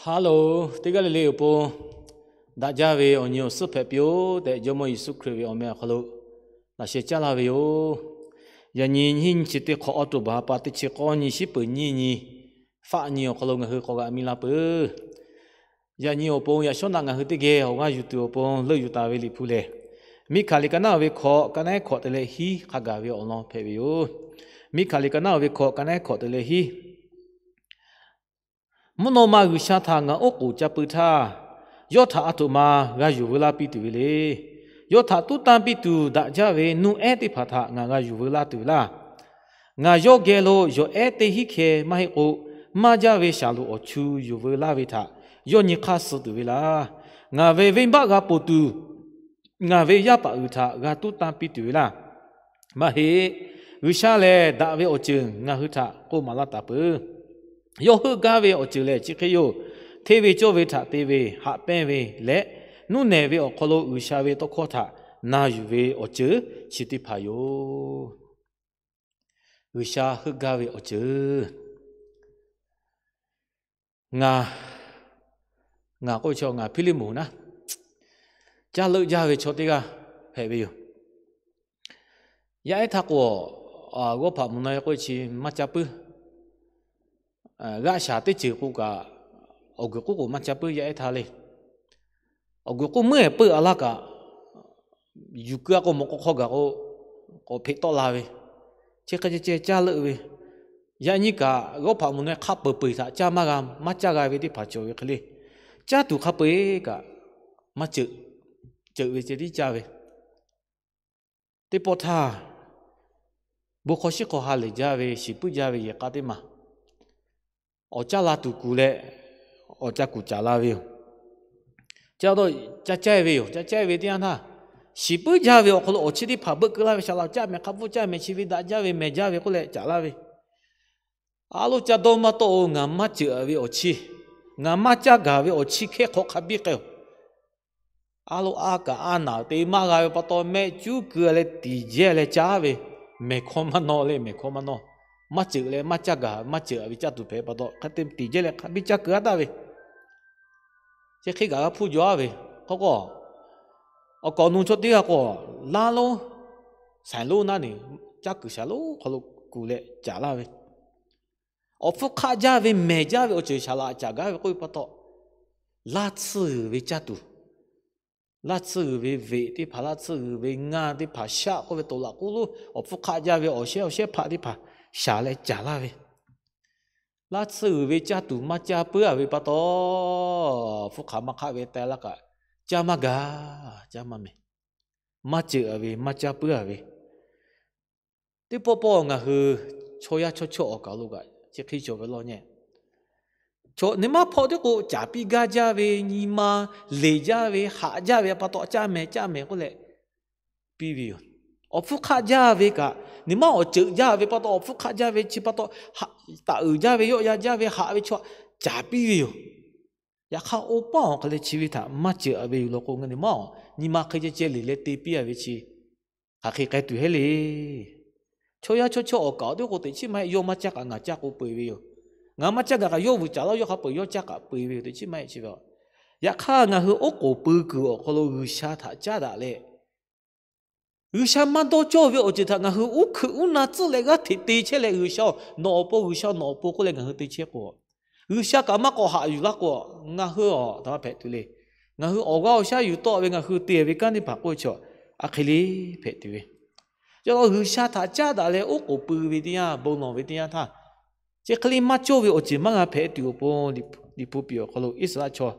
Hello, teˇ g'aˇ le le awˬ pon daꞈ jaˇ ve awˬ nyi awˬ suhˉ hpehꞈ piˇ-oˆ tehꞈ, Jawˇmawˇ Yeˍsuˆ Hkriꞈ ve awˬ meh awˬ hk'aw lo laꞈ sheh caˉ laˇ ve yoˬ. Yaꞈ nyi nyiˇ nyi chi teˇ hk'awꞈ, October ha pa teˇ chi k'awˇ nyi, shiˉ peuˍ nyiˇ nyi, faˆ nyi awˬ hk'aw lo ngaˬ hui k'awꞈ g'aꞈ mi la peuˬ. Yaꞈ nyi awˬ pon yaꞈ shawˉ naꞈ ngaˬ hui teˇ geh awˬ g'aˇ yuˬ tuˬ awˬ pon leuˆ yuˬ taˍ ve Liꞈ hpu lehˬ, Miˉhkaˍ liꞈ ka naˉ ve hkawꞈ, ka naˉ hkawꞈ te leh hiˉ hk'a gaˬ ve awˬ lawn hpehꞈ ve yoˬ. Miˉhkaˍ liꞈ ka naˉ ve hkawꞈ, ka naˉ hkawꞈ te leh hiˉ. Mvuhˇ naw ma G'uiˬsha htaꞈ ngaˬ oˉ k'oˍ ca pui htaˇ, yawˇ htaꞈ a htoꞈ ma g'a yuˬ veu laˇ piˇ tuˬ ve le. Yawˇ htaꞈ tuˉ tanˇ piˇ tuˬ daꞈ jaˇ ve nuˇ ehˉ teˇ hpaˍ htaꞈ ngaˬ g'a yuˬ veu laˇ tuˬ ve laˇ. Ngaˬ yawˇ geh lo yawˬ ehˉ teˇ hinˉ hkeh maˇ heˆ k'o, maˇ jaˇ ve shaˍlonˍ awˬ chu yuˬ veu laˇ ve htaꞈ yawˇ nyi hk'aˇ suh tuˬ ve laˇ. Ngaˬ ve venˇbaˆ g'a ponˬ tuˬ, ngaˬ ve yaˇ paˍ uiˍ htaꞈ g'a tuˉ tanˇ piˇ tuˬ ve laˇ. Maˇ heˆ. G'uiˬsha lehˬ daꞈ ve awˬ ceuˬ ngaˬ hui htaꞈ k'oˆ maˍ laˇ taˍ peuˬ. Yawˇ heuˆ gaˇ ve awˬ ceuˬ lehˬ chi hk'e yoˬ. Hteˇ ve cawˇ ve htaꞈ te ve, haꞈ pehnˇ ve leh, nuˇ nehˬ ve awˬ hk'aw lo G'uiˬsha ve tawˇ hkawˇ htaꞈ na yuˬ ve awˬ ceuˬ chi teˇ hpaˍ yoˬ. G'uiˬsha heuˆ gaˇ ve awˬ ceuˬ. Ngaˬ, ngaˬ k'oˆ ve chaw ngaˬ Hpiˇliˇmonˍ naˉ, caˇ leuˆ jaˇ ve chaw teˇ g'aˇ hpehꞈ ve yoˬ. Yaˇ ehˉ htaˇ k'o, g'awˇ hpaꞈ mvuhˇ naw e k'oˆ ve chi maˇ caˇ puiˉ. G'aˆ shaˍ teˇ ceuˬ k'o kaꞈ, awˬ guiˬ k'oˆ k'o maˇ caˇ puiˉ yaˇ ehˉ htaˇ le. Awˬ guiˬ k'oˆ meuˉ ehˍ peuˇ a laˇ kaꞈ, yuˬ keu a k'o mawꞈ k'aw hk'aw gaˬ k'o, k'awꞈ hpeꞈ tawˆ la ve, chi hk'e ceh ceh caˇ leuˆ ve. Yaꞈ nyi kaꞈ g'awˇ hpaꞈ mvuhˇ naw e hk'a peu-eˬ peu-eˬ htaꞈ caˇ maˇ g'a, maˇ caˇ g'a ve teˇ hpaˍ cawˬ ve hk'e le. Caˇ tuˬ hk'a peu-eˬ kaꞈ maˇ ceuꞈ, ceuꞈ ve ceh tiˉ caˇ ve. Teˇ pawˆ htaˇ, bon hk'aw shiˉ hk'aw ha lehˬ jaˇ ve, shiˍ puiˉ jaˇ ve yehˬ k'a teˇ maˬ, awˬ caˇ la tuˬ kuˬ leh, awˬ ca kuˬ caˍ la ve yoˬ. Caˇ dawˇ, caˇ caˇ ve yoˬ. Caˇ caˇ ve teˇ yanˇ htaˇ, shiˍ puiˉ jaˇ ve awˬ hk'aw lo awˬ chi teˇ hpaˍ beuˆ keu laˇ ve, shaˍ laꞈ caˇ mehˍ, hk'a bvuhˇ caˇ mehˍ, chi ve daꞈ jaˇ ve, mehˬ jaˇ ve k'oˆ leh caˍ laˇ ve. A lo, caˇ dawˇ maˇ tawˆ-oˬ, ngaˬ maˇ ceuꞈ ve awˬ chi, ngaˬ maˇ caˇ gaˬ ve awˬ chi hkehˇ hk'awꞈ hk'a biˇ k'ai-oˬ. A lo, a kaꞈ a naˬ te maˇ g'a ve pa taw, mehˆ cuˉ keu leh tiˍ jehˇ leh caˇ ve, mehˬ hkawˇ maˇ nawˇ le, mehˬ hkawˇ maˇ nawˇ. Maˇ ceuꞈ leh maˇ caˇ gaˬ, maˇ ceuꞈ ve caˇ tuˬ hpehꞈ pa taw, hk'e te tiˍ jehˇ leh hk'a biˇ caˇ keu-a taˍ ve. Chi hk'e kaꞈ g'a hpuˇ jaw-a ve. Hk'aw k'o, awˬ kaˍ awˬ nu chaw teˇ g'aˇ k'o, laˇ lonˉ, saiˍ lonˉ naˉ ni, caˇ kuiˬ shaˍ lonˉ hk'aw lo kuˬ leh caˍ laˇ ve. Awˬ hpfuhˇ hk'aˆ jaˇ ve, mehˬ jaˇ ve awˬ ceuˬ shaˍ laꞈ caˍ gaˇ ve k'oˆ ve pa taw, laˇ tsuhˇ g'uiˬ ve caˇ tuˬ, laˇ tsuhˇ g'uiˬ ve veꞈ teˇ hpaˍ, laˇ tsuhˇ g'uiˬ ve ngaˇ teˇ hpaˍ, shaˆ k'oˆ ve toˍ laꞈ k'oˆ lonˉ awˬ hpfuhˇ hk'aˆ jaˇ ve awˬ shehˉ awˬ shehˉ hpaˆ teˇ hpaˍ shaˍ leh caˍ laˇ ve. Laˇ tsuhˇ g'uiˬ ve caˇ tuˬ maˇ caˇ puiˉ-a ve pa taw, hpfuhˇ hk'aˬ maˇ hk'aˆ ve teh laˇ kaꞈ, caˇ maˇ gaˬ, caˇ maˇ mehˬ. Maˇ ceuꞈ-a ve, maˇ caˇ puiˉ-a ve. Teˇ pawˆ pawˆ ngaˬ hui chaw yaˇ chawˇ chawˇ awˬ kaˍ lo kaꞈ chi hk'e cawˬ ve law nyi. Chaw nyi ma hpawˇ teˇ k'o caˍ piˇ gaˇ jaˇ ve, nyi ma leˬ jaˇ ve, haꞈ jaˇ ve pa taw, caˇ mehˬ caˇ mehˬ k'oˆ leh piˇ ve yoˬ. Awˬ hpfuhˇ hk'aˆ jaˇ ve kaꞈ, nyi ma awˬ ceuˬ jaˇ ve pa taw, awˬ hpfuhˇ hk'aˆ jaˇ ve chi pa taw, taˍ uiˍ jaˇ ve, yawˆ yan jaˇ ve, haꞈ ve chaw caˍ piˇ ve yoˬ. Yaꞈ hk'aˇ, oˇ paˆ awˬ hk'aˬ leh chi ve htaꞈ maˇ ceuꞈ-a ve yoˬ law k'o, nyi ma awˬ nyi ma hk'e ceh ceh leˬ leh te piˇ-a ve chi hk'aˬ hk'e k'ai tuˬ heˆ le. Chaw yaˇ chawˇ chawˇ awˬ kaˍ teˇ k'o teꞈ chiˉ maˇ heˆ, yawˇ maˇ caˇ kaꞈ ngaˬ caˇ k'o peu-eˬ ve yoˬ. Ngaˬ maˇ caˇ gaˬ kaꞈ yawˇ vuiˬ caˍ laˇ, yawˇ hk'a peu-eˬ yawˇ caˇ kaꞈ peu-eˬ ve yoˬ, teꞈ chiˉ maˇ heˆ chi ve. Yaꞈ hk'aˇ, ngaˬ hui oˉ k'oˍ pui kuiˬ awˬ hk'aw lo G'uiˬsha htaꞈ caˉ daꞈ leh, G'uiˬsha maˇ dawˇ cawˇ ve awˬ ceuˬ htaꞈ ngaˬ hui uˉ hkuiꞈ uˉ na tcuhˉ leh g'aˇ hteꞈ te chehˇ leh, G'uiˬsha-oˬ, nawˬ awˬ pon, G'uiˬsha nawˬ awˬ pon k'oˆ leh ngaˬ hui te chehˇ k'o, G'uiˬsha kaꞈ maˇ k'awꞈ haꞈ yuˬ laˇ k'o, ngaˬ hui-aˬ htaꞈ maˇ hpehꞈ tuˬ le. Ngaˬ hui awˬ g'aˇ awˬ shaˉ yuˬ tawˆ ve, ngaˬ hui te ve kanˉ teˇ hpaˍ k'oˆ ve chaw, a hk'e le hpehꞈ tuˬ ve. Yaꞈ hk'aˇ, G'uiˬsha htaꞈ caˉ daꞈ leh oˉ k'oˍ pui ve teˇ yanˇ, bon lawˬ ve teˇ yanˇ htaˇ, chi hk'e le maˇ cawˇ ve awˬ ceuˬ maˇ g'a hpehꞈ tuˬ awˬ pon, Liꞈ hpu piˍ awˬ hk'aw lo Iˉsaˍreˍlaˆ chaw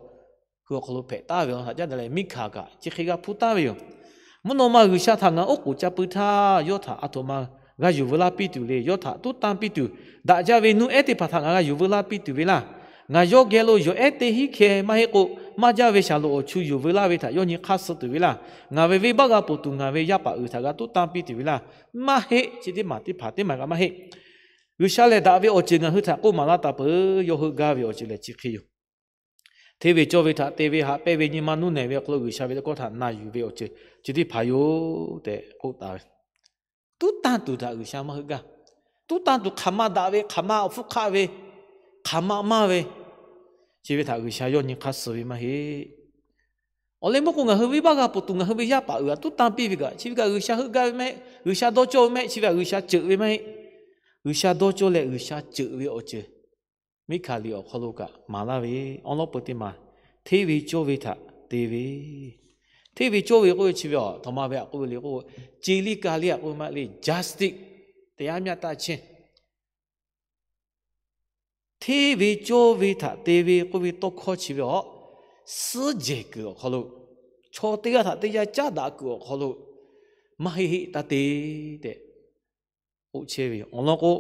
hui awˬ hk'aw lo hpehꞈ taˍ ve awˬ htaꞈ caˉ daꞈ leh, Miˉhkaˍ kaꞈ chi hk'e g'a hpuˇ taˍ ve yoˬ. Mvuhˇ naw ma G'uiˬsha htaꞈ ngaˬ oˉ k'oˍ ca pui htaˇ, yawˇ htaꞈ a htoꞈ ma g'a yuˬ veu laˇ piˇ tuˬ le. Yawˇ htaꞈ tuˉ tanˇ piˇ tuˬ, daꞈ jaˇ ve nuˇ ehˉ teˇ hpaˍ htaꞈ ngaˬ g'a yuˬ veu laˇ piˇ tuˬ ve laˇ. Ngaˬ yawˇ geh lo yawˬ ehˉ teˇ hinˉ hkeh maˇ heˆ k'o, maˇ jaˇ ve shaˍlonˍ awˬ chu yuˬ veu laˇ ve htaꞈ yawˇ nyi hk'aˇ suh tuˬ ve laˇ. Ngaˬ ve venˇbaˆ g'a ponˬ tuˬ ngaˬ ve yaˇ paˍ uiˍ htaꞈ g'a tuˉ tanˇ piˇ tuˬ ve laˇ. Maˇ heˆ. Chi teˇ maˬ teˇ hpaˍ teˇ maˬ kaꞈ maˇ heˆ. G'uiˬsha lehˬ daꞈ ve awˬ ceuˬ ngaˬ hui htaꞈ k'oˆ maˍ laˇ taˍ peuˬ. Yawˇ heuˆ gaˇ ve awˬ ceuˬ lehˬ chi hk'e yoˬ. Hteˇ ve cawˇ ve htaꞈ te ve, haꞈ pehnˇ ve, nyi ma nuˇ nehˬ ve awˬ hk'aw lo G'uiˬsha ve tawˇ hkawˇ htaꞈ na yuˬ ve awˬ ceuˬ chi teˇ hpaˍ yoˬ tehꞈ k'oˆ taˍ ve. Tuˉ tanˇ tuˬ htaꞈ G'uiˬsha maˇ heuˆ gaˇ. Tuˉ tanˇ tuˬ hk'aˬ ma daꞈ ve, hk'aˬ ma awˬ hpfuhˇ hk'aˆ ve, hk'aˬ ma maˇ ve, Chi ve htaꞈ G'uiˬsha yawˇ nyi hk'aˇ suh ve maˇ heˆ. Awˬ leh meuˇ k'o, ngaˬ hui ve baˆ g'a peuˬ tuˬ ngaˬ hui ve yaˇ paˍ uiˍ aꞈ tuˉ tanˇ piˇ ve kaꞈ, chi ve kaꞈ G'uiˬsha heuˆ gaˇ ve maˇ heˆ. G'uiˬsha dawˇ cawˇ ve maˇ heˆ. Chi ve htaꞈ G'uiˬsha ceuꞈ ve maˇ heˆ. G'uiˬsha dawˇ cawˇ leh G'uiˬsha ceuꞈ ve awˬ ceuˬ Miˉhkaˍliˍ awˬ hk'aw lo kaꞈ maˍ laˇ ve awˉ lawˉ peu teˇ maˬ, hteˇ ve cawˇ ve htaꞈ te ve, hteˇ ve cawˇ ve k'oˆ ve chi ve a htoꞈ ma ve aꞈ k'oˆ ve le k'o, ce liˇ ka liˇ aꞈ k'oˆ ve maˇ heˆ le, justice, တရားမျှတခြင်း. Hteˇ ve cawˇ ve htaꞈ te ve k'oˆ ve tawˇ hkawˇ chi ve a, suhˉ jehˬ kuiˬ awˬ hk'aw lo, chaw teˇ g'aˇ htaꞈ teˇ yanˇ caˉ daꞈ kuiˬ awˬ hk'aw lo maˇ heˆ heˆ taˇ te tehꞈ k'oˆ chehˇ ve yoˬ. Awˬ lawn k'o,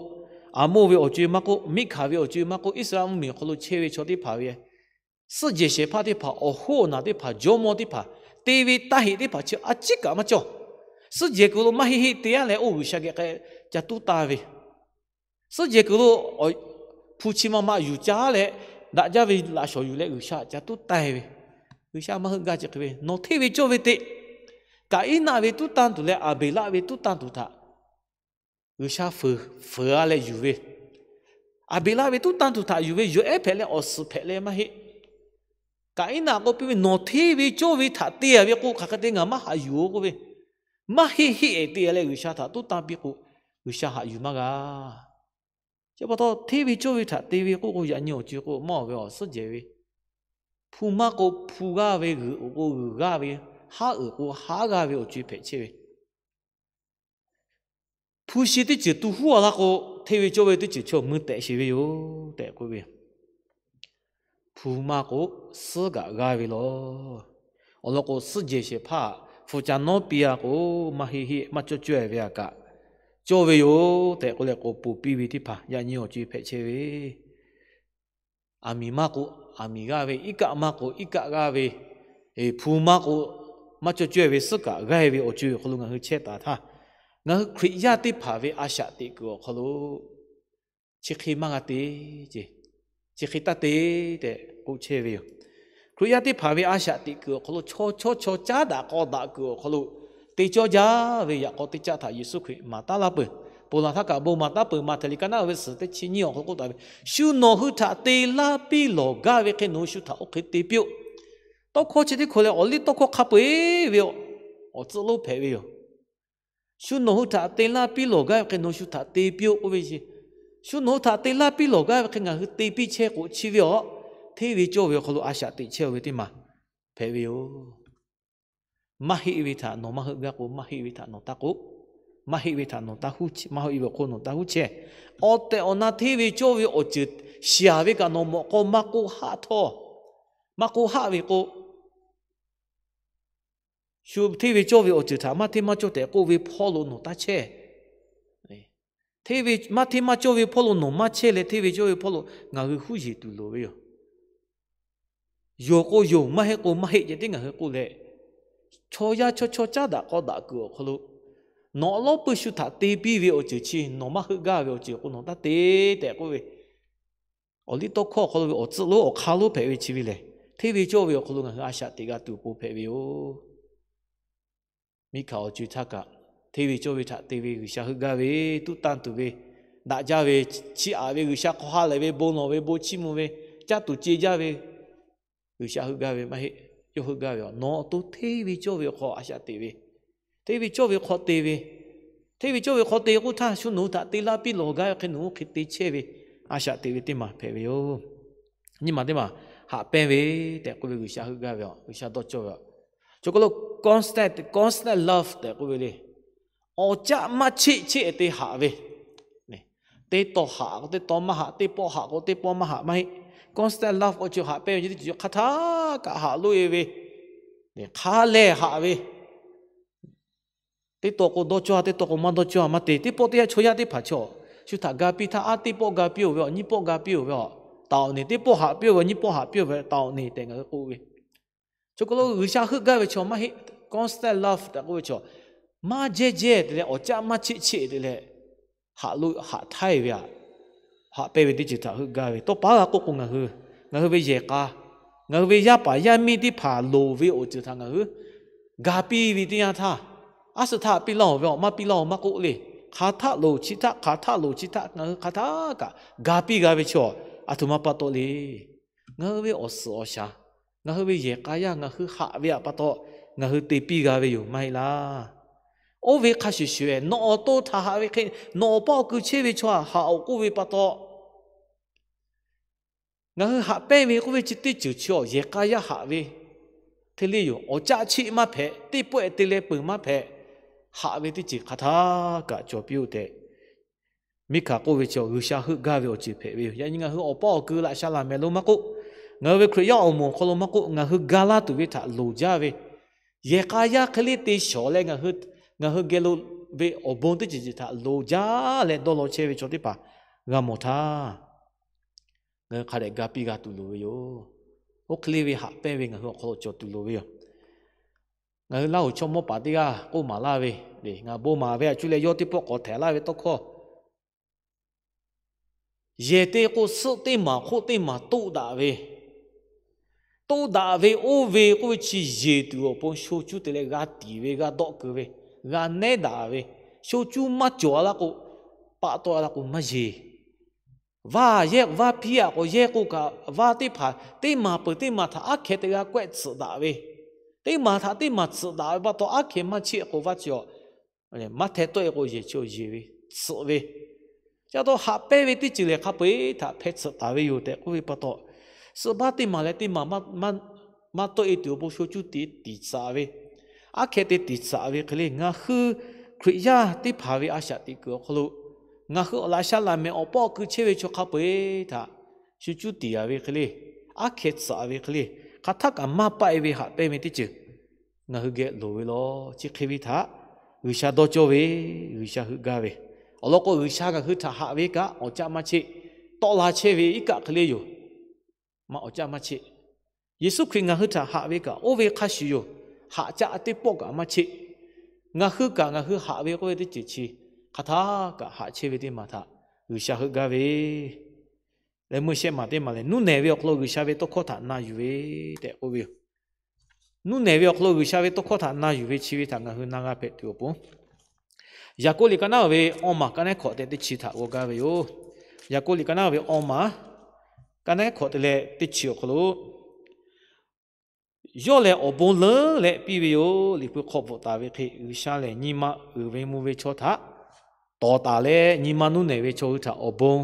Aˍmoˆ ve awˬ co-e maˇ k'oˆ, Miˉhkaˍ ve awˬ co-e maˇ k'oˆ, Iˉsaˍreˍlaˆ mvuhˇmiˬ awˬ hk'aw lo chehˇ ve chaw teˇ hpaˍ ve suhˉ jehˬ shehˍ hpaˇ teˇ hpaˍ, awˬ hoˉ awˬ naˬ teˇ hpaˍ, jawˇmawˇ teˇ hpaˍ, te ve taˇ heꞈ teˇ hpaˍ chi a ciˉ kaꞈ maˇ cawˬ. Suhˉ jehˬ kuiˬ lo maˇ heˆ heˆ te-a leh oˇ G'uiˬsha geh k'ai ca tuˉ taˇ ve, suhˉ jehˬ kuiˬ lo hpu chi ma ma yuˬ caˉ leh daꞈ jaˇ ve laꞈ shawˍ yuˬ leh G'uiˬsha ca tuˉ taˇ ve, G'uiˬsha maˇ heuˆ gaˇ ce hk'e ve, nawˬ hteˇ ve cawˇ ve te, Kaˍiˉnaˆ ve tuˉ tanˇ tuˬ leh Aˍbeˍlaˆ ve tuˉ tanˇ tuˬ htaꞈ G'uiˬsha fuiˍ, fuiˍ-a leh yuˬ ve, Aˍbeˍlaˆ ve tuˉ tanˇ tuˬ htaꞈ yuˬ ve, yawˬ ehˉ hpehꞈ leh awˬ suhˍ hpehꞈ leh maˇ heˆ. Kaˍiˉnaˆ k'oˆ piˇ ve, nawˬ hteˇ ve cawˇ ve htaꞈ te-a ve k'o, hk'aˬ hk'e te ngaˬ maˇ haꞈ yuˬ-oˬ k'oˆ ve, maˇ heˆ heˆ-ehˍ te-a leh G'uiˬsha htaꞈ tuˉ tanˇ piˇ k'o, G'uiˬsha haꞈ yuˬ maˇ g'a. Chi pa taw hteˇ ve cawˇ ve htaꞈ te ve k'oˆ k'o, yaꞈ nyi awˬ co-e k'o maˇ ve awˬ suhˉ jehˬ ve, hpu maˇ k'o hpu g'aˇ ve, g'uiˬ uiˍ k'o g'uiˬ g'aˇ ve, haˉ uiˍ k'o haˉ g'aˇ ve awˬ co-e hpehꞈ chehˇ ve, hpu shi teˇ ceuˬ tu huˉ-a laˇ k'o, hteˇ ve cawˇ ve teˇ ceuˬ chaw mui tehꞈ sheˍ ve yoˬ tehꞈ k'oˆ ve, hpu maˇ k'o suhˉ kaꞈ g'aˇ ve lawˬ. Awˬ lawn k'o, suhˉ jehˬ shehˍ hpaˇ hpu ca nawˉ piˇ-a k'o, maˇ heˆ heˆ maˇ cawˇ caweh ve-a kaꞈ cawˇ ve yoˬ tehꞈ k'oˆ leh k'awꞈ ponˬ piˇ ve teˇ hpaˍ yaꞈ nyi awˬ co-e hpehꞈ chehˇ ve, aˬ miˍ maˇ k'o aˬ miˍ g'aˇ ve, iˉ kaˆ maˇ k'o iˉ kaˆ g'aˇ ve, hpu maˇ k'o maˇ cawˇ caweh ve suhˉ kaꞈ g'aˇ ve awˬ co-e awˬ hk'aw lo ngaˬ hui chehˇ taˍ htaˇ, ngaˬ hui Hkriꞈ yaˇ teˇ hpaˍ ve a shaꞈ teꞈ kuiˬ awˬ hk'aw lo chi hk'e maˇ g'a te, chi hk'e taˇ te tehꞈ k'oˆ chehˇ ve yoˬ. Hkriꞈ yaˇ teˇ hpaˍ ve a shaꞈ teꞈ kuiˬ awˬ hk'aw lo chaw chaw chaw caˉ daꞈ k'aw daꞈ kuiˬ awˬ hk'aw lo te cawˇ jaˇ ve yaꞈ k'aw teˇ caˆ htaꞈ Yeˍsuˆ Hkriꞈ maˍ taˉ laˇ peuˬ. Ponˬ laˬ htaˇ kaꞈ bon maˍ taˉ peuˬ. Maꞈhtehˍ liꞈ ka naˉ ve suhˍ teˇ chi nyiˇ awˬ hk'aw lo k'oˆ taˍ ve, shu nawˬ hui htaꞈ te laˇ piˇ lawˬ gaˇ ve hk'e nawˬ hui shu htaꞈ oˇ hk'e te piˇ-oˆ. Tawˇ hkawˇ chi teˇ hkawˇ lehˬ awˬ liˇ tawˇ hkawˇ hk'a peu-eˬ ve awˬ tcuhˆ lonˉ hpehꞈ ve yoˬ. Shu nawˬ hui htaꞈ te laˇ piˇ lawˬ gaˇ ve hk'e nawˬ hui shu htaꞈ te piˇ-oˆ k'oˆ ve, shu nawˬ hui htaꞈ te laˇ piˇ lawˬ gaˇ ve hk'e ngaˬ hui te piˇ chehˇ k'o chi ve a, hteˇ ve cawˇ ve awˬ hk'aw lo a shaꞈ teꞈ chehˇ-oˬ ve teˇ maˬ hpehꞈ ve yoˬ. Maˇ heˆ ve htaꞈ nawˬ maˇ heuˆ gaˇ k'o, maˇ heˆ ve htaꞈ nawˬ taˇ k'oˆ. Maˇ heˆ ve htaꞈ nawˬ taˇ huˉ, maˇ heˆ ve awˬ hk'oˆ nawˬ taˇ huˉ chehˇ. Awˬ tehˬ awˬ na hteˇ ve cawˇ ve awˬ ceuˬ shiˍ-a ve kaꞈ nawˬ mawꞈ k'aw maˇ k'oˆ haˆ htawˇ, maˇ k'oˆ haˆ ve k'o, shu hteˇ ve cawˇ ve awˬ ceuˬ htaꞈ maˇ hteˇ maˇ cawˇ tehꞈ k'oˆ ve hpawˇ lo nawˬ taˇ chehˇ. Maˇ hteˇ maˇ cawˇ ve hpawˇ lo nawˬ maˇ chehˇ leh, hteˇ ve cawˇ ve hpawˇ lo ngaˬ hui huˉ yeˬ tuˬ loˍ ve yoˬ. Yonˍ k'o yonˍ, maˇ heˆ k'o maˇ heˆ ceh tiˉ ngaˬ hui k'oˆ leh, chaw yaˇ chaw chaw caˉ daꞈ k'aw daꞈ kuiˬ awˬ hk'aw lo nawˬ awˬ lawˉ pui shu htaꞈ te piˇ ve awˬ ceuˬ chi nawˬ maˇ heuˆ gaˇ ve awˬ ceuˬ k'o nawˬ taˇ te tehꞈ k'oˆ ve, awˬ liˇ tawˇ hkawˇ awˬ hk'aw lo ve awˬ tcuhˆ lonˉ awˬ hk'aˇ lonˉ hpehꞈ ve chi ve lehˬ, hteˇ ve cawˇ ve awˬ hk'aw lo ngaˬ hui a shaꞈ teꞈ g'a tuˬ awˬ pon hpehꞈ ve yoˬ. Miˉhkaˍ awˬ co-e htaˇ kaꞈ, hteˇ ve cawˇ ve htaꞈ te ve G'uiˬsha heuˆ gaˇ ve, tuˉ tanˇ tuˬ ve, daꞈ jaˇ ve, chiˇ aꞈ ve, G'uiˬsha hk'aw ha lehˬ ve, bon lawˬ ve, bon chiˇ mvuh ve, caˇ tuˬ ce jaˇ ve, G'uiˬsha heuˆ gaˇ ve maˇ heˆ. Yawˇ heuˆ gaˇ ve a, nawˬ awˬ to hteˇ ve cawˇ ve awˬ hk'aw a shaꞈ teꞈ ve, hteˇ ve cawˇ ve hk'aw te ve, hteˇ ve cawˇ ve hk'aw te k'oˆ htaˇ, shu nawˬ hui htaꞈ te laˇ piˇ lawˬ gaˇ ve hk'e nawˬ hui oˇ hk'e te chehˇ ve a shaꞈ teꞈ ve teˇ maˬ hpehꞈ ve yoˬ. Nyiˇ maˬ teˇ maˬ haꞈ pehnˇ ve tehꞈ k'oˆ ve G'uiˬsha heuˆ gaˇ ve a, G'uiˬsha dawˇ cawˇ ve a. Chaw hk'aw lo constant, constant love tehꞈ k'oˆ ve le. Awˬ caˆ maˇ cheˆ cheˆ te haꞈ ve, teˇ tawˇ haꞈ k'o teˇ tawˇ maˇ haꞈ, teˇ pawˆ haꞈ k'o teˇ pawˆ maˇ haꞈ maˇ heˆ. Constant love k'o chi haꞈ pehnˇ ve chi teˇ ceuˬ hk'a htaˇ kaꞈ haꞈ loꞈ-e ve, hk'a lehˬ haꞈ ve, teˇ tawˇ k'o dawˇ cawˇ, teˇ tawˇ k'o maˇ dawˇ cawˇ maˇ te. Teˇ pawˆ teˇ yanˇ chaw yaˇ teˇ hpaˍ chaw, shu htaꞈ ga piˇ htaˇ, a teˇ pawˆ ga piˇ-oˬ ve a, nyiˇ pawˆ ga piˇ-oˬ ve a, taˍ awˬ neˬ teˇ pawˆ haꞈ piˇ-oˬ ve, nyiˇ pawˆ haꞈ piˇ-oˬ ve taˍ awˬ neˬ tehꞈ ngaˬ hui k'oˆ ve. Chaw hk'aw lo G'uiˬsha heuˆ gaˇ ve chaw maˇ heˆ. Constant love tehꞈ k'oˆ ve chaw, maˇ jehˇ jehˇ te leh awˬ caˆ maˇ cheˆ cheˆ te leh haꞈ loꞈ haꞈ htaiˇ ve a, haꞈ pehnˇ ve teˇ ceuˬ htaꞈ heuˆ gaˇ ve. Tawˇ pa g'a k'oˆ k'o ngaˬ hui, ngaˬ hui ve yehˬ k'a, ngaˬ hui ve yaˇ paˍ yaˇ miˇ teˇ hpaˍ loˍ ve awˬ ceuˬ htaꞈ ngaˬ hui ga piˇ ve teˇ yanˇ htaˇ, a suh htaꞈ piˇ laˇ-oˬ ve a, maˇ piˇ laˇ-oˬ maˇ k'oˆ le. Hk'aˬ htaˆ loˍ chi htaˆ, hk'aˬ htaˆ loˍ chi htaˆ ngaˬ hui hk'aˬ htaˇ kaꞈ ga piˇ g'a ve chaw, a htoꞈ ma pa taw le. Ngaˬ hui ve awˬ suhˍ awˬ shaˍ, ngaˬ hui ve yehˬ k'a yaˇ ngaˬ hui haꞈ ve htaꞈ pa taw, ngaˬ hui te piˇ g'a ve yoˬ maˇ heˆ laˇ. Oˇ ve hk'a shuˍ shuˍ, nawˬ awˬ to htaꞈ haꞈ ve hk'e, nawˬ awˬ paˇ awˬ kui chehˇ ve chaw htaꞈ haꞈ-oˬ k'oˆ ve pa taw, ngaˬ hui haꞈ pehnˇ ve k'oˆ ve chi teˇ ceuˬ chi awˬ yehˬ k'a yaˇ haꞈ ve hk'e le yoˬ. Awˬ caˆ cheˆ maˇ hpehꞈ, teˇ pawˆ-e te leh peuˬ maˇ hpehꞈ, haꞈ ve teˇ ceuˬ hk'aˬ htaˇ kaꞈ cawˬ piˇ-oˆ tehꞈ, miˇ hkaˍ k'oˆ ve chi G'uiˬsha heuˆ gaˇ ve awˬ ceuˬ hpehꞈ ve yoˬ. Yaꞈ nyi ngaˬ hui awˬ paˇ awˬ kui laꞈ sha laˬ mehˍ lo maˇ k'oˆ, ngaˬ hui ve Hkriꞈ yaˇ awˬ moˍ awˬ hk'aw lo maˇ k'oˆ, ngaˬ hui ga laˇ tuˬ ve htaꞈ loˍ jaˇ ve, yehˬ k'a yaˇ hk'e le te shawˍ leh ngaˬ hui, ngaˬ hui geh lo ve awˬ bon teˇ ceuˬ ceuˬ htaꞈ loˍ jaˇ leh dawˇ law chehˇ ve chaw teˇ hpaˍ g'a mawˬ htaˇ, ngaˬ hui hk'a dehꞈ ga piˇ g'a tuˬ loˍ ve yoˬ. Oˇ hk'e le ve haꞈ pehnˇ ve ngaˬ hui awˬ hk'aw lo cawˬ tuˬ loˍ ve yoˬ. Ngaˬ hui Laˇhuˍ chaw mawˇ paˍ teˇ g'aˇ k'oˆ maˍ laˇ ve, ngaˬ bon maˍ ve a cuˇ leh yawˇ teˇ pawˆ k'awꞈ htehꞈ laˇ ve tawˇ hkawˇ, yehˬ te k'o, suhˆ teˇ maˬ hk'oˆ teˇ maˬ toˆ daꞈ ve, toˆ daꞈ ve oˇ ve k'oˆ ve chi yeˬ tuˬ awˬ pon sho cuˇ te leh g'a tiˍ ve, g'a dawˆ keu ve, g'a nehˉ daꞈ ve, sho cuˇ maˇ cawˬ laˇ k'o, paˆ tawˆ laˇ k'o maˇ yeˬ. Vaˇ yehˇ vaˇ hpiˇ-a k'o, yehˇ k'oˆ kaꞈ, vaˇ teˇ hpaˍ teˇ maˬ peuˬ teˇ maˬ htaꞈ aˉ hkeh te g'a kawehˆ tsuhꞈ daꞈ ve, teˇ maˬ htaꞈ teˇ maˬ tsuhꞈ daꞈ ve pa taw, aˉ hkeh maˇ cheˆ k'o, vaˇ chi maˇ hteh tawˆ-e k'o, yehˬ chi yeˬ ve, tsuhꞈ ve, chi pa taw haꞈ pehnˇ ve teˇ ceuˬ lehˬ, hk'a peu-eˬ htaꞈ hpeh tsuhꞈ taˍ ve yoˬ tehꞈ k'oˆ ve pa taw, suhˆ baˆ teˇ maˬ leh teˇ maˬ maˇ tawˆ-e tuˬ awˬ pon sho cuˇ te tiˍ tsuhꞈ ve, aˉ hkeh te tiˍ tsuhꞈ ve hk'e le, ngaˬ hui Hkriꞈ yaˇ teˇ hpaˍ ve a shaꞈ teꞈ kuiˬ awˬ hk'aw lo ngaˬ hui awˬ laꞈ sha laꞈ mehˍ awˬ paw awˬ kui chehˇ ve chaw hk'a peu-eˬ htaꞈ shu cuˇ tiˍ-a ve hk'e le, aˉ hkeh tsuhꞈ-a ve hk'e le, hk'aˬ htaˇ kaꞈ maˇ paˆ-e ve haꞈ pehnˇ ve teˇ ceuˬ ngaˬ hui geh loˍ ve law. Chi hk'e ve htaꞈ G'uiˬsha dawˇ cawˇ ve, G'uiˬsha heuˆ gaˇ ve, awˬ lawn k'o, G'uiˬsha ngaˬ hui htaꞈ haꞈ ve kaꞈ awˬ caˆ maˇ cheˆ, tawˆ la chehˇ ve iˉ kaˆ hk'e le yoˬ. Maˇ awˬ caˆ maˇ cheˆ. Yeˍsuˆ Hkriꞈ ngaˬ hui htaꞈ haꞈ ve kaꞈ oˇ ve hk'a shuˍ yoˬ. Haꞈ caˆ teˇ pawˆ kaꞈ maˇ cheˆ. Ngaˬ hui kaꞈ ngaˬ hui haꞈ ve k'oˆ ve teˇ ceuˬ chi hk'aˬ htaˇ kaꞈ haꞈ chehˇ ve teˇ maˬ htaꞈ G'uiˬsha heuˆ gaˇ ve, leh meuˇ shehˆ maˬ teˇ maˬ lehˬ, nuˇ nehˬ ve awˬ hk'aw lo G'uiˬsha ve tawˇ hkawˇ htaꞈ na yuˬ ve tehꞈ k'oˆ ve yoˬ. Nuˇ nehˬ ve awˬ hk'aw lo G'uiˬsha ve tawˇ hkawˇ htaꞈ na yuˬ ve chi ve htaꞈ ngaˬ hui na g'a hpehꞈ tuˬ awˬ pon, Yaˍkoˆ liꞈ ka naˉ ve awˇ maˬ ka naˉ hkawꞈ tehꞈ teˇ chi htaꞈ g'aw gaˇ ve yoˬ. Yaˍkoˆ liꞈ ka naˉ ve awˇ maˬ ka naˉ hkawꞈ te leh teˇ chi awˬ hk'aw lo, yawˇ lehˬ awˬ bon leuˉ leh piˇ ve yoˬ. Liꞈ hpu hk'aw bvuhꞈ taˍ ve hk'e, G'uiˬsha lehˬ nyi ma uiˍ ve mvuh ve chaw htaꞈ tawˍ taˍ leh, nyi ma nuˇ nehˬ ve chaw hui htaꞈ awˬ bon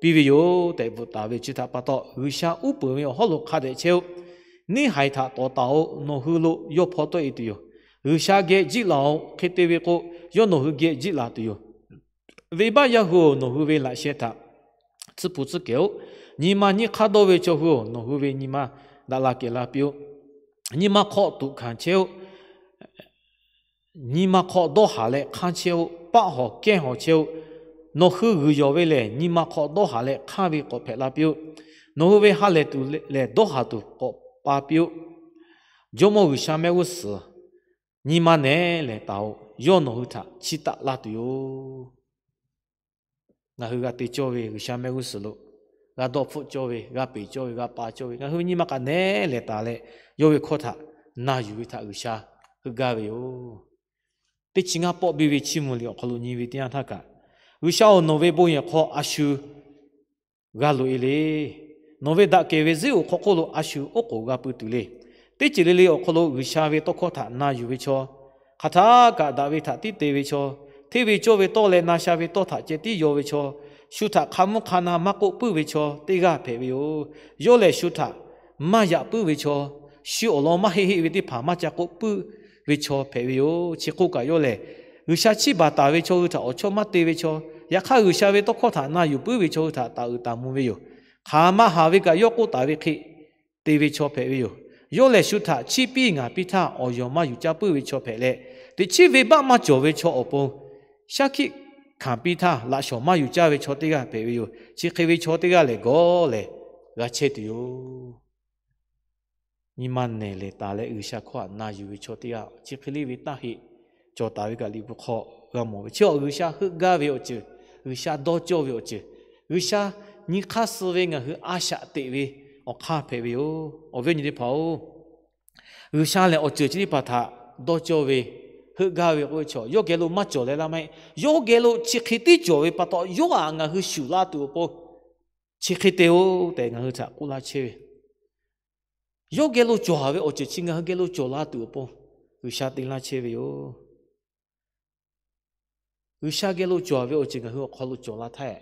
piˇ ve yoˬ tehꞈ bvuhꞈ taˍ ve chi htaꞈ pa taw, G'uiˬsha uˉ peunˍ ve awˬ hawˉ lo hk'a dehꞈ chehˇ-oˆ. Neˇ haiˬ htaꞈ tawˍ taˍ-oꞈ. Nawˬ hui lo yawˇ hpaw tawˆ-e tuˬ yoˬ. G'uiˬsha geh jiˆ laˬ-oꞈ. Hk'e te ve k'o, yawˇ nawˬ hui geh jiˆ laˬ tuˬ yoˬ. Venˇbaˆ yaˇ hui-oˬ, nawˬ hui ve laꞈ sheh htaꞈ tsuhˇ hpu tsuhˇ kehˬ-oˆ. Nyi ma nyiˇ hk'aˇ dawˇ ve chaw hui-oˬ, nawˬ hui ve nyi ma daꞈ la kehˬ la piˇ-oˆ. Nyi ma hk'aw tuꞈ hkanˍ chehˇ-oˆ. Nyi ma hk'aw dawˇ haˍ leh hk'anˇ chehˇ-oˆ. Paˆ hawˬ kehˇ hawˬ chehˇ-oˆ. Nawˬ hui g'uiˬ yawˬ ve lehˬ, nyi ma hk'aw dawˇ haˍ leh hk'anˇ ve k'awꞈ hpehꞈ la piˇ-oˆ. Nawˬ hui ve ha lehˬ tuˬ lehˬ, dawˇ haˍ tuˬ k'awꞈ pa piˇ-oˆ. Jawˇmawˇ G'uiˬsha mehˆ g'uˇ suhˍ nyi ma nehˬ lehˬ taˍ-oꞈ. Yawˇ nawˬ hui htaꞈ chiˇ taˆ laˇ tuˬ yoˬ. Ngaˬ hui g'a te cawˇ ve G'uiˬsha mehˆ g'uˇ suhˍ lo g'a dawˇ hpfuhˆ cawˇ ve, g'a peˬ cawˇ ve, g'a pa cawˇ ve, ngaˬ hui ve nyi ma kaꞈ nehˉ lehˬ taˍ leh, yawˇ ve hkawˇ htaꞈ na yuˬ ve htaꞈ G'uiˬsha heuˆ gaˇ ve yoˬ. Teˇ chi ngaˇ pawˆ biˇ ve chiˇ mvuh liꞈ awˬ hk'aw lo nyi ve teˇ yanˇ htaˇ kaꞈ, G'uiˬsha-oˬ, nawˬ ve bon yehˬ hk'aw a shu g'a loꞈ-e le. Nawˬ ve daꞈ kehˬ ve zuhˆ oˬ hk'aw hk'oˆ lo a shu oˉ k'oˍ g'a pui tuˬ le. Teˇ ceuˬ le le awˬ hk'aw lo G'uiˬsha ve tawˇ hkawˇ htaꞈ na yuˬ ve chaw, hk'aˬ htaˇ kaꞈ daꞈ ve htaꞈ tiˉ te ve chaw, hteˇ ve cawˇ ve tawˇ leh na sha ve tawˇ htaꞈ ceh tiˉ yaw ve chaw, shu htaꞈ hk'a mvuhˇ hk'a na maˇ k'oˆ puiˉ ve chaw teˇ g'aˇ hpehꞈ ve yoˬ. Yawˇ lehˬ shu htaꞈ maˇ yaꞈ puiˉ ve chaw, shu awˬ lawn maˇ heˆ heˆ ve teˇ hpaˍ maˇ ca k'oˆ puiˉ ve chaw hpehꞈ ve yoˬ. Chi hk'oˆ kaꞈ yawˇ lehˬ, G'uiˬsha chiˇ baˬ taˍ ve chaw hui htaꞈ awˬ chawˇ maˇ te ve chaw, yaꞈ hk'aˇ G'uiˬsha ve tawˇ hkawˇ htaꞈ na yuˬ puiˉ ve chaw hui htaꞈ taˍ uiˍ taˍ mvuh ve yoˬ. Hk'aˬ ma haˍ ve kaꞈ yawˇ k'oˆ taˍ ve hk'e te ve chaw hpehꞈ ve yoˬ. Yawˇ lehˬ shu htaꞈ chiˇ piˇ ngaˍ piˇ htaˇ, awˬ yawˬ maˇ yuˬ caˇ puiˉ ve chaw hpehꞈ leh, teꞈ chiˉ venˇbaˆ maˇ cawˬ ve chaw awˬ pon shaˉ hkiˆ hkanˍ piˇ htaˇ, laꞈ shawˍ maˇ yuˬ caˇ ve chaw teˇ g'aˇ hpehꞈ ve yoˬ. Chi hk'e ve chaw teˇ g'aˇ lehˬ gawˇ lehˬ g'a chehˇ tuˬ yoˬ. Nyi ma nehˬ lehˬ taˍ leh G'uiˬsha hkawˇ htaꞈ na yuˬ ve chaw teˇ g'aˇ, chi hk'e le ve taˇ heˆ. Cawˬ taˍ ve kaꞈ Liꞈ hpu hk'aw g'a mawˬ ve, chi awˬ G'uiˬsha heuˆ gaˇ ve awˬ ceuˬ, G'uiˬsha dawˇ cawˇ ve awˬ ceuˬ, G'uiˬsha nyi hk'aˇ suh ve ngaˬ hui a shaꞈ teꞈ ve awˬ hk'aˇ hpehꞈ ve yoˬ. Awˬ viˉ awˬ nyi teˇ hpaˍ-oˬ, G'uiˬsha lehˬ awˬ ceuˬ chi teˇ hpaˍ htaꞈ dawˇ cawˇ ve, heuˆ gaˇ ve k'oˆ ve chaw, yawˇ geh lo maˇ cawˬ leh laˇ maˇ heˆ. Yawˇ geh lo chi hk'e tiˉ cawˬ ve pa taw, yawˇ htaꞈ ngaˬ hui shuˍ laˇ tuˬ awˬ pon chi hk'e te-oˬ tehꞈ ngaˬ hui htaꞈ k'oˆ laˇ chehˇ ve. Yawˇ geh lo cawˬ ve awˬ ceuˬ chi ngaˬ hui geh lo cawˬ la tuˬ awˬ pon G'uiˬsha te laˇ chehˇ ve yoˬ. G'uiˬsha geh lo cawˬ ve awˬ ceuˬ ngaˬ hui awˬ hk'aw lo cawˬ la htaˇ,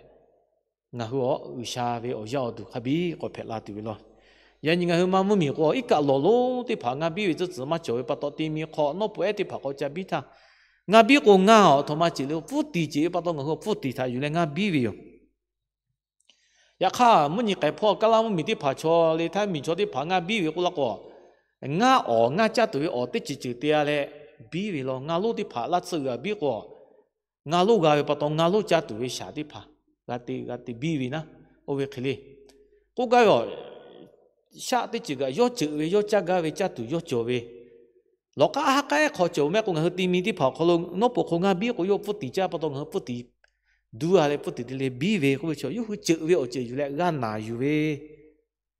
ngaˬ hui awˬ G'uiˬsha ve awˬ yaˇ awˬ duˬ hk'a biˇ k'awꞈ hpehꞈ la tuˬ ve law. Yaꞈ nyi ngaˬ hui maˇ mvuhˇmiˬ k'o, iˉ kaˆ lawˬ lonˉ teˇ hpaˍ ngaˇ biˇ ve tcuhˉ tcuhˍ maˇ cawˬ ve pa taw, te mi hk'aw nawˉ pui ehˉ teˇ hpaˍ k'awꞈ ca biˇ htaˇ, ngaˇ biˇ k'o ngaˇ awˬ htoꞈ ma ceˬ le, pfuhˇ tiˍ ceˬ ve pa taw ngaˬ hui awˬ pfuhˇ tiˍ htaꞈ yuˬ leh ngaˇ biˇ ve yoˬ. Yaꞈ hk'aˇ, mvuhˇ nyi k'ai hpawˇ Kaˇlaˇ mvuhˇmiˬ teˇ hpaˍ chaw le htaˇ miˬ chaw teˇ hpaˍ ngaˇ biˇ ve k'oˆ la k'o, ngaˇ awˬ ngaˇ caˇ tuˬ ve awˬ teˇ ceuˬ ceuˬ te-a leh biˇ ve law. Ngaˇ lonˉ teˇ hpaˍ laˇ tsuhˇ g'aꞈ biˇ k'o, ngaˇ lonˉ g'a ve pa taw ngaˇ lonˉ caˇ tuˬ ve shaˍ teˇ hpaˍ g'a te g'a te biˇ ve naˉ, oˇ ve hk'e le. K'oˆ gaˇ ve a, shaˆ teˇ ceuˬ kaꞈ yawˇ ceuꞈ ve, yawˇ caˇ gaˇ ve, caˇ tuˬ yawˇ cawˬ ve, lawˬ k'aˉ haˉ k'aˉ hk'aw cawˬ mehˆ k'o, ngaˬ hui te mi teˇ hpaˍ awˬ hk'aw lo nawˉ pui hk'aw ngaˇ biˇ k'o, yawˇ pfuhˇ tiˍ caˇ pa taw ngaˬ hui pfuhˇ tiˍ duˇ-a leh pfuhˇ tiˍ te leh biˇ ve k'oˆ ve chaw, yawˇ hui ceuꞈ ve awˬ ceuˬ yuˬ leh g'a naˬ yuˬ ve,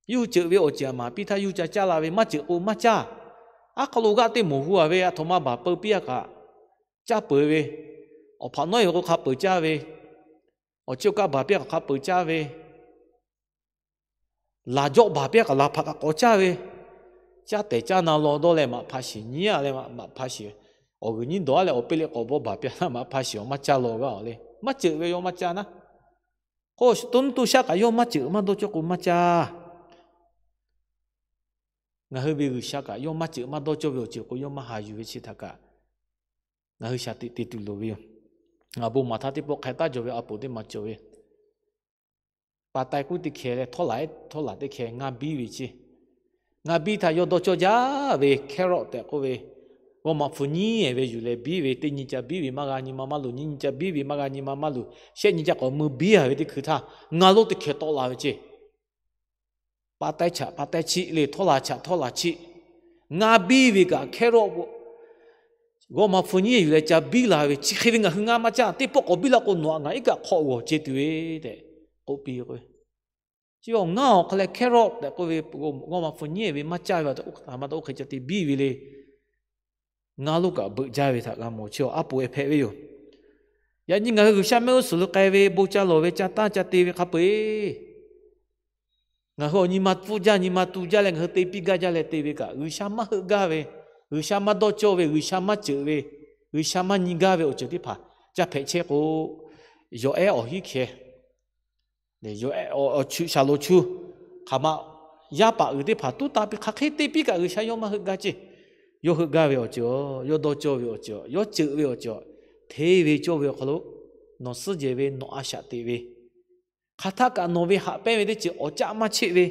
yawˇ hui ceuꞈ ve awˬ ceuˬ a maˍ piˇ htaˇ yawˇ hui ca caˇ la ve, maˇ ceuꞈ k'o maˇ caˇ. Aˉ hk'aw lo g'aˆ teˇ moˍ hu-a ve, aˬ htoꞈ ma baˬ peu piˇ-a kaꞈ caˇ peuˬ ve, awˬ hpaꞈ nawˉ-e ve k'o hk'a peuˬ caˇ ve, awˬ chi awˬ kaˇ baˬ piˇ-a kaꞈ hk'a peuˬ caˇ ve, laˬ jawˆ baˬ piˇ-a kaꞈ laˬ hpaꞈ kaꞈ k'awꞈ caˇ ve, caˇ tehˬ caˇ na law dawˇ leh maꞈ hpa shiˍ nyi-a leh maꞈ hpa shiˍ, awˬ g'uiˬ nyiˉ dawˬ-a leh awˬ peˇ leh k'awꞈ bawˇ baˬ piˇ-a laˇ maꞈ hpa shiˍ awˬ maˇ caˇ law g'aˇ-a le. Maˇ ceuꞈ ve yawˇ maˇ caˇ naˉ. K'o, to nuˇ to shaˆ kaꞈ yawˇ maˇ ceuꞈ maˇ dawˇ cawˇ k'o maˇ caˇ. Ngaˬ hui ve G'uiˬsha kaꞈ yawˇ maˇ ceuꞈ maˇ dawˇ cawˇ ve awˬ ceuˬ k'o, yawˇ maˇ haˍ yuˬ ve chi htaꞈ kaꞈ ngaˬ hui shaˍ tiꞈ te tuˬ loˍ ve yoˬ. Ngaˬ bon maˍ htaˇ teˇ pawˆ hk'e taˇ jawˬ ve a poˍ teˇ maˬ cawˬ ve, pa taiˇ kuˉ teˇ hkeh leh htawˇ laˬ teˇ hkeh ngaˇ biˇ ve ceˇ. Ngaˇ biˇ htaˇ yawˇ dawˇ cawˇ jaˇ ve carrot tehꞈ k'oˆ ve, g'awˇ ma hpu nyiˉ-e ve yuˬ leh biˇ ve, teˇ nyi ca biˇ ve maˇ g'a nyi ma maˇ luˬ, nyiˇ nyi ca biˇ ve maˇ g'a nyi ma maˇ luˬ, shehˆ nyi ca k'awꞈ mui biˇ-a ve teˇ hkui htaˇ, ngaˇ lonˉ teˇ hkeh tawˆ la ve ceˇ. Pa taiˇ chaꞈ pa taiˇ chiˆ le, htawˇ laˬ chaꞈ htawˇ laˬ chiˆ, ngaˇ biˇ ve kaꞈ carrot g'awˇ ma hpu nyiˉ yuˬ leh ca biˇ la ve, chi hk'e ve ngaˬ hui ngaˇ maˇ caˇ. Teˇ pawˆ k'awꞈ biˇ la k'o, nawˬ-aꞈ ngaˬ iˉ kaˆ hk'aw g'awˬ ceh tuˬ ve tehꞈ k'oˆ piˇ k'o, chi ngaˇ awˬ hk'aw leh carrot tehꞈ k'oˆ ve g'awˇ ma hpu nyiˉ ve maˇ caˇ ve a, oˇ hk'e ca te biˇ ve le. Ngaˇ lonˉ kaꞈ beuꞈ jaˇ ve htaꞈ g'a mawˬ chehˇ-a, a poˍ-e hpehꞈ ve yoˬ. Yaꞈ nyi ngaˬ hui G'uiˬsha mehˆ g'uˇ suhˍ lo k'ai ve, bon ca lawˬ ve, ca tanˇ ca te ve hk'a peu-eˬ, ngaˬ hui awˬ nyi ma pfuhˇ jaˇ, nyi ma tu jaˇ leh ngaˬ hui te piˇ gaˇ jaˇ leh te ve kaꞈ, G'uiˬsha maˇ heuˆ gaˇ ve, G'uiˬsha maˇ dawˇ cawˇ ve, G'uiˬsha maˇ ceuꞈ ve, G'uiˬsha maˇ nyi gaˇ ve awˬ ceuˬ teˇ hpaˍ ca hpehꞈ chehˇ k'o, yawˬ ehˉ awˬ hiˉ hkeh leh, yawˬ ehˉ awˬ chu shaˍ lo chu hk'aˬ ma yaˇ paˍ uiˍ teˇ hpaˍ tuˉ tanˇ piˇ hk'aˬ hk'e te piˇ kaꞈ, G'uiˬsha yawˇ maˇ heuˆ gaˇ ceˇ. Yawˇ heuˆ gaˇ ve awˬ ceuˬ, yawˇ dawˇ cawˇ ve awˬ ceuˬ, yawˇ ceuꞈ ve awˬ ceuˬ, hteˇ ve cawˇ ve awˬ hk'aw lo nawˬ suhˉ jehˬ ve, nawˬ a shaꞈ teꞈ ve, hk'aˬ htaˆ kaꞈ nawˬ ve haꞈ pehnˇ ve teˇ ceuˬ awˬ caˆ maˇ cheˆ ve,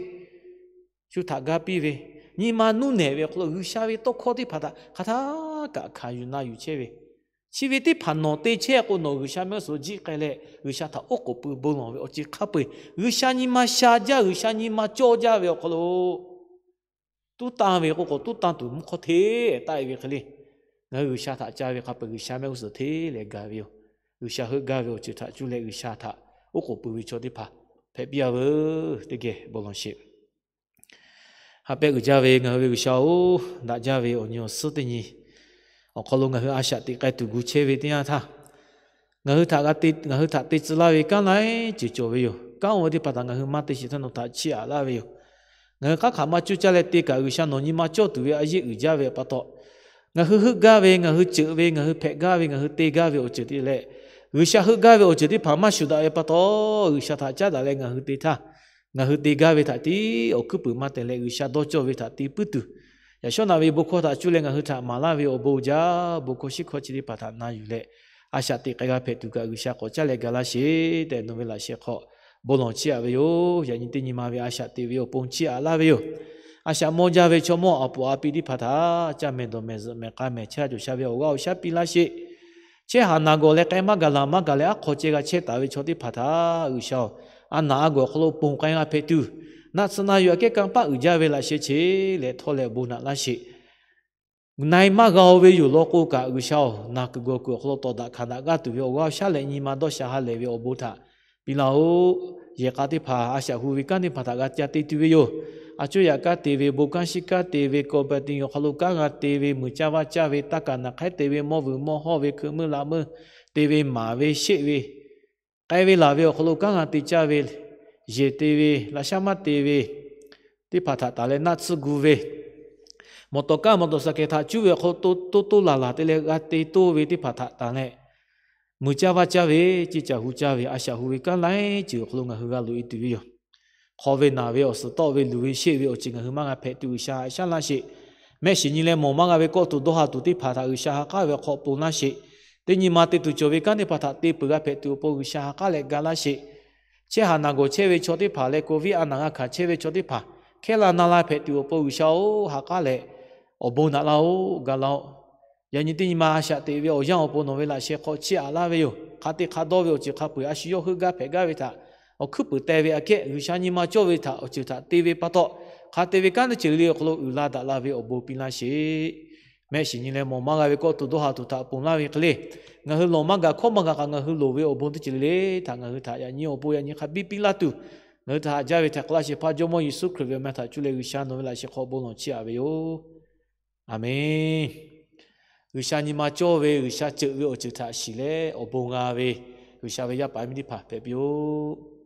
shu htaꞈ ga piˇ ve, nyi ma nuˇ nehˬ ve awˬ hk'aw lo G'uiˬsha ve tawˇ hkawˇ teˇ hpaˍ htaꞈ hk'aˬ htaˆ kaꞈ hkanˍ yuˬ na yuˬ chehˇ ve, chi ve teˇ hpaˍ nawˬ te chehˇ k'o, nawˬ G'uiˬsha mehˆ g'uˇ suhˍ jiˆ k'ai leh G'uiˬsha htaꞈ oˉ k'oˍ pui bon lawˬ ve awˬ ceuˬ hk'a peu-eˬ, G'uiˬsha nyi ma sha jaˇ, G'uiˬsha nyi ma cawˇ jaˇ ve awˬ hk'aw lo tuˉ tanˇ ve k'o, k'awꞈ tuˉ tanˇ tuˬ mvuhˇ hk'awˇ hteˇ taˆ-e ve hk'e le. Ngaˬ hui G'uiˬsha htaꞈ ca ve hk'a peu-eˬ, G'uiˬsha mehˆ g'uˇ suhˍ hteˇ leh gaˬ ve yoˬ. G'uiˬsha heuˆ gaˇ ve awˬ ceuˬ htaꞈ cuˇ leh G'uiˬsha htaꞈ oˉ k'oˍ pui ve chaw teˇ hpaˍ hpehꞈ piˇ-a veuˬ. Teˇ geh bon lawˬ sheˍ. Ha pehˆ uiˍ jaˇ ve ngaˬ hui ve G'uiˬsha-oˬ, daꞈ jaˇ ve awˬ nyi awˬ suhˉ teˇ nyi awˬ hk'aw lo ngaˬ hui a shaꞈ teꞈ k'ai tuˬ gu chehˇ ve teˇ yanˇ htaˇ, ngaˬ hui htaꞈ, ngaˬ hui htaꞈ te tcuh laˇ ve kanˉ laiˉ ceuˬ cawˬ ve yoˬ. Kanˉ oˇ ve teˇ hpaˍ htaꞈ ngaˬ hui maˇ te sheˍ htaˇ nawˬ htaꞈ chiˇ aꞈ laˇ ve yoˬ. Ngaˬ hui hk'aˉ hk'aꞈ maˇ cuˇ caˇ leh te kaꞈ, G'uiˬsha nawˬ nyi ma cawˇ tuˬ ve a yeˆ uiˍ jaˇ ve pa taw, ngaˬ hui heuˆ gaˇ ve, ngaˬ hui ceuꞈ ve, ngaˬ hui hpehꞈ gaˇ ve, ngaˬ hui te gaˇ ve awˬ ceuˬ te leh, G'uiˬsha heuˆ gaˇ ve awˬ ceuˬ teˇ hpaˍ maˇ shuˍ daꞈ ve pa taw, G'uiˬsha htaꞈ caˉ daꞈ leh ngaˬ hui te htaˇ, ngaˬ hui te gaˇ ve htaꞈ tiˉ awˬ hkuiˉ puiˍ maˇ teh leh, G'uiˬsha dawˇ cawˇ ve htaꞈ te puiˉ tuˬ, yaꞈ shawˉ naꞈ ve bon hkawˇ htaꞈ cuˇ leh ngaˬ hui htaꞈ maˍ laˇ ve awˬ bon jaˇ, bon hkawˇ shiˉ hkawˇ chi teˇ hpaˍ htaꞈ na yuˬ leh, a shaꞈ teꞈ k'ai g'a hpehꞈ tuˬ kaꞈ G'uiˬsha k'awꞈ caˉ leh ga laˇ sheˍ tehꞈ, nawˬ ve laꞈ sheh hk'aw bon lawˬ chiˇ aꞈ ve yoˬ. Yaꞈ nyi teˇ nyi ma ve a shaꞈ teꞈ ve awˬ pon chiˇ aꞈ laˇ ve yoˬ. A shaꞈ mawˇ jaˇ ve chaw mawˇ a poˍ a pi teˇ hpaˍ htaꞈ caˇ mehˍ dawˬ mehˍ zuhꞈ mehˍ k'a mehˍ chehˇ a cawˬ sha ve awˬ g'aˇ awˬ shaˉ piˇ laˇ sheˍ. Chehˇ haˍ naˬ gawˬ leh k'ai maˇ gaˬ laˬ maˇ gaˬ leh aˉ hk'aw ceh g'a chehˇ taˍ ve chaw teˇ hpaˍ htaꞈ G'uiˬsha-oˬ, a naˬ a gawˬ awˬ hk'aw lo ponˬ k'ai g'a hpehꞈ tuˬ, naˆ tsuhˇ naˆ yuˬ aꞈ kehˉ kanˇ paˆ uiˍ jaˇ ve laꞈ sheh cheˇ leh htawˇ leh bon naꞈ laˇ sheˍ. Na-e maˇ g'a-o ve yoˬ law k'o kaꞈ, G'uiˬsha-oˬ, naˬ kuiˬ gawˬ kuiˬ awˬ hk'aw lo tawˍ daꞈ hkanˍ daꞈ gaˇ tuˬ ve awˬ g'aˇ awˬ shaˉ leh nyi ma dawˇ sha ha lehˬ ve awˬ bon htaꞈ piˇ laˇ-oˆ. Yehˬ k'a teˇ hpaˍ a shaꞈ hu ve kanˉ teˇ hpaˍ htaꞈ g'a ca te tuˬ ve yoˬ. A cuˇ yaꞈ kanˉ te ve, bon kanˉ shiˉ kanˉ te ve, company awˬ hk'aw lo kanˉ g'a te ve, muiˬ caˇ vaˇ caˇ ve, taˇ kaˍ naˬ hk'aiˉ te ve, mawˇ vuiˬ mawˇ hawˇ ve, hkui meuˇ laꞈ meuˇ te ve, maˍ ve sheˆ ve, k'ai ve laˬ ve awˬ hk'aw lo kanˉ g'a te caˇ ve, yehˬ te ve, laꞈ shaˉ maˇ te ve teˇ hpaˍ htaꞈ taˍ leh naˆ tsuhˇ gu ve, Mawˬ tawˍ kaˇ mawˬ tawˍ saˍ kehˬ htaꞈ cuˇ ve awˬ hk'aw lo to to laˬ laˬ te leh g'a te toˇ ve teˇ hpaˍ htaꞈ tanˍ leh, muiˬ caˇ vaˇ caˇ ve, ceˇ caˬ hu caˇ ve, a shaꞈ hu ve kanˉ laiˉ ceuˬ awˬ hk'aw lo ngaˬ hui g'a loꞈ e tuˬ ve yoˬ. Hk'aw ve naˬ ve awˬ suhˍ tawˆ ve luˬ ve sheˆ ve awˬ ceuˬ ngaˬ hui maˇ g'a hpehꞈ tuˬ G'uiˬsha haꞈ shaˉ laˇ sheˍ. Mehˆ shiˍ nyi leh mawˬ maˇ g'a ve kawˆ tuˬ dawˇ ha tuˬ teˇ hpaˍ htaꞈ G'uiˬsha ha k'aˉ ve awˬ hk'aw ponˬ laˇ sheˍ. Teˇ nyi ma te tuˬ cawˬ ve kanˉ teˇ hpaˍ htaꞈ te peuˬ g'a hpehꞈ tuˬ awˬ pon G'uiˬsha ha k'aˉ leh ga laˇ sheˍ. Chehˇ haˍ naˬ gawˬ chehˇ ve chaw teˇ hpaˍ leh COVID a naˬ g'a hkanˍ chehˇ ve chaw teˇ hpaˍ hkehˇ la na la hpehꞈ tuˬ awˬ pon G'uiˬsha-oˬ, ha k'aˉ leh awˬ bon naꞈ laˇ-oˆ, ga laˇ-oˆ. Yaꞈ nyi teˇ nyi ma a shaꞈ teꞈ ve awˬ yanˇ awˬ pon nawˬ ve laꞈ sheh hk'aw chiˇ aꞈ laˇ ve yoˬ. Hk'a te hk'a dawˇ ve awˬ ceuˬ hk'a peu-eˬ a shu yawˇ heuˆ gaˇ hpehꞈ gaˇ ve htaꞈ awˬ hkuiˉ puiˍ teh ve aꞈ kehˉ G'uiˬsha nyi ma cawˇ ve htaꞈ awˬ ceuˬ htaꞈ te ve pa taw, hk'a te ve kanˉ teˇ ceuˬ le le awˬ hk'aw lo uiˍ la daꞈ la ve awˬ bon piˇ laˇ sheˍ. Mehˆ shiˍ nyi leh mawˬ maˇ g'a ve kawˆ tuˬ dawˇ ha tuˬ htaꞈ ponˬ laˇ ve hk'e le, ngaˬ hui lawˬ maˇ gaˬ hkawˇ maˇ gaˬ kaꞈ ngaˬ hui loˍ ve awˬ bon teˇ ceuˬ le le htaꞈ ngaˬ hui htaꞈ yaꞈ nyi awˬ bon yaꞈ nyi hk'a biˇ piˇ laˇ tuˬ, ngaˬ hui htaꞈ haꞈ jaˇ ve htaꞈ hk'a laˇ shehˍ hpaˇ Jawˇmawˇ Yeˍsuˆ Hkriꞈ ve awˬ meh htaꞈ cuˇ leh G'uiˬsha nawˬ ve laꞈ sheh hk'aw bon lawˬ chiˇ aꞈ ve yoˬ. Aˬmenˍ. G'uiˬsha nyi ma cawˇ ve G'uiˬsha ceuꞈ ve awˬ ceuˬ htaꞈ shiˍ leh awˬ bon g'a ve G'uiˬsha ve yaˇ paˍ yaˇ miˇ teˇ hpaˍ hpehꞈ piˇ-oˆ.